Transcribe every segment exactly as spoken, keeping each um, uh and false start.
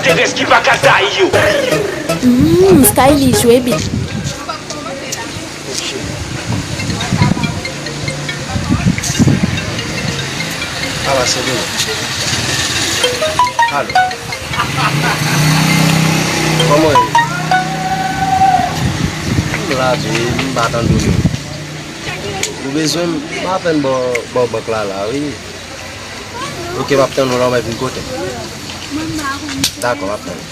Tedeschi pa ka taye yo. Mm, Skyly jwe byen. Ala, se vre. Alo. Kòman w ye? M la, wi, m pa tande w. Ou bezwen m? M apèn bò, bò bank la, la, wi. Oke, m ap tann ou la, w mèt vin kote m. Dakò, m ap tann ou.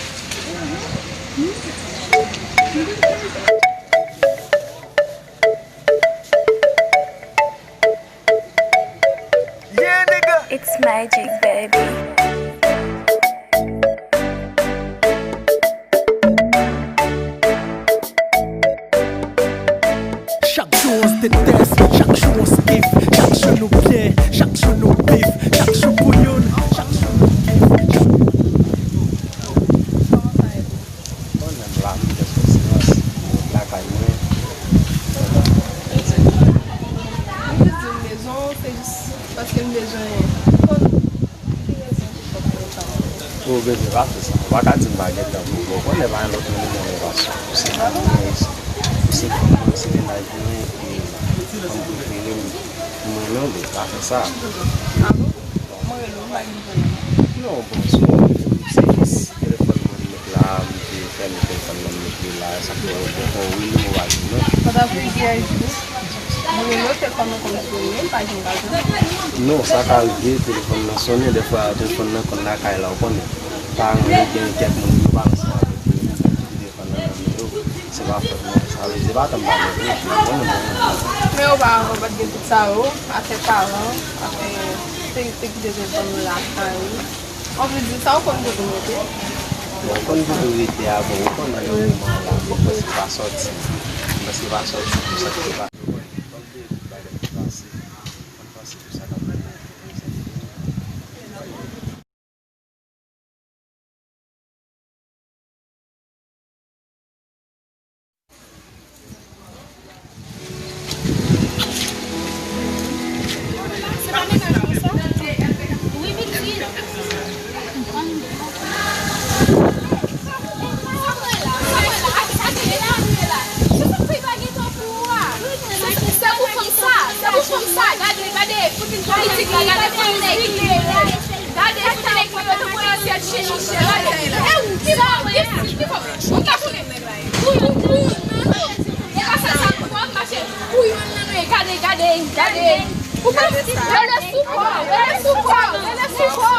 It's magic, baby. Chak jou on se tès, chak jou on se kif, chak jou nou byen, chak jou nou bif, chak jou pou youn, chak jou nou kif. Bon, menm la, m jis fè silans, m ret lakay mwen. M jis di m bezwen w, se jis paske m bezwen konn ki rezon ki fè w fè sa. Ou bezwen pa fè sa. Ou pa ka di m pa gen tan pou ou. Ou konnen pa gen lòt moun nan levasyon. Ou se fanmi mwen isit. Ou se fanmi mwen, ou se mennaj mwen, e fanm prefere m. Mwen menm, ou pa fè sa. A bon? Mwen rele w, m pa gen pwoblèm. Non, bon, sou se jis telefòn mwen m met la, m te fèmen telefòn nan, m met li la, sa k fè ou poko wi, m pa di non. Sa ta vle di a jis. Mwen rele w, telefòn nan konn sone, m pa janm ka jwenn ou. Non, sa ka rive, telefòn nan sone, dèfwa telefòn nan konn lakay la, ou konnen. Paran yo gen kèk moun yo pa ansanm avèk yo, yo kite telefòn nan nan men yo. Se pa fòt mwen, sa vle di se pa tan m pa gen vre, ou konnen mwen. Men oparavan pa t gen tout sa yo, afè paran, afè se, se kite telefòn nou lakay. Anplis de sa, ou konn kote m rete? Bon, ou konn kote w rete a, bon, ou konnen nan moman la, mwen prèske pa sòti. Mwen prèske pa sòti, pou sa ki te pase. Ou konnen, konn de tout bagay ki pase. Konn pase pou sa k ap vini. Gade, fout nèg mwen mete pou asyèt chichi, gade. E ou, ki sa w ye? Ki sa w ye? Ou ka tounen nèg la ye. Pou youn, pou youn nan nou. E pa sa, sa pwòp mache. Pou youn nan nou, gade, gade, gade. Ou pa, rele sou kò, rele sou kò, rele sou kò.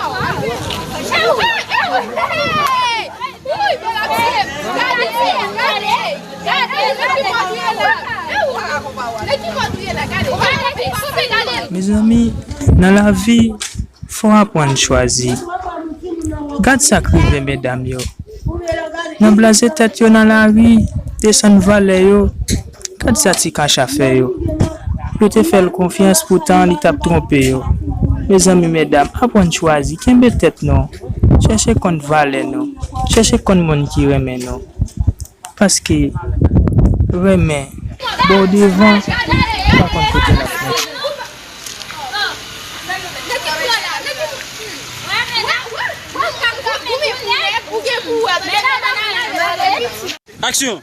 E ou, e ou, hey! Wi, bon la, mesye. Gade, gade, gade, nan ki mòd ou ye la? E ou, nan ki mòd ou ye la? Gade, gade, gade. Mezanmi, nan lavi, fò w aprann chwazi. Gad sa k rive medam yo. Nan blaze tèt yo nan lari, desann valè yo. Gad sa ti kacha fè yo. Yo te fè l konfyans, poutan li t ap twonpe yo. Mezanmi, medam, aprann chwazi, kenbe tèt nou. Chèche konn valè nou. Chèche konn moun ki renmen nou. Paske renmen ba w devan, ou pa konn kote l ap mennen. Aksyon!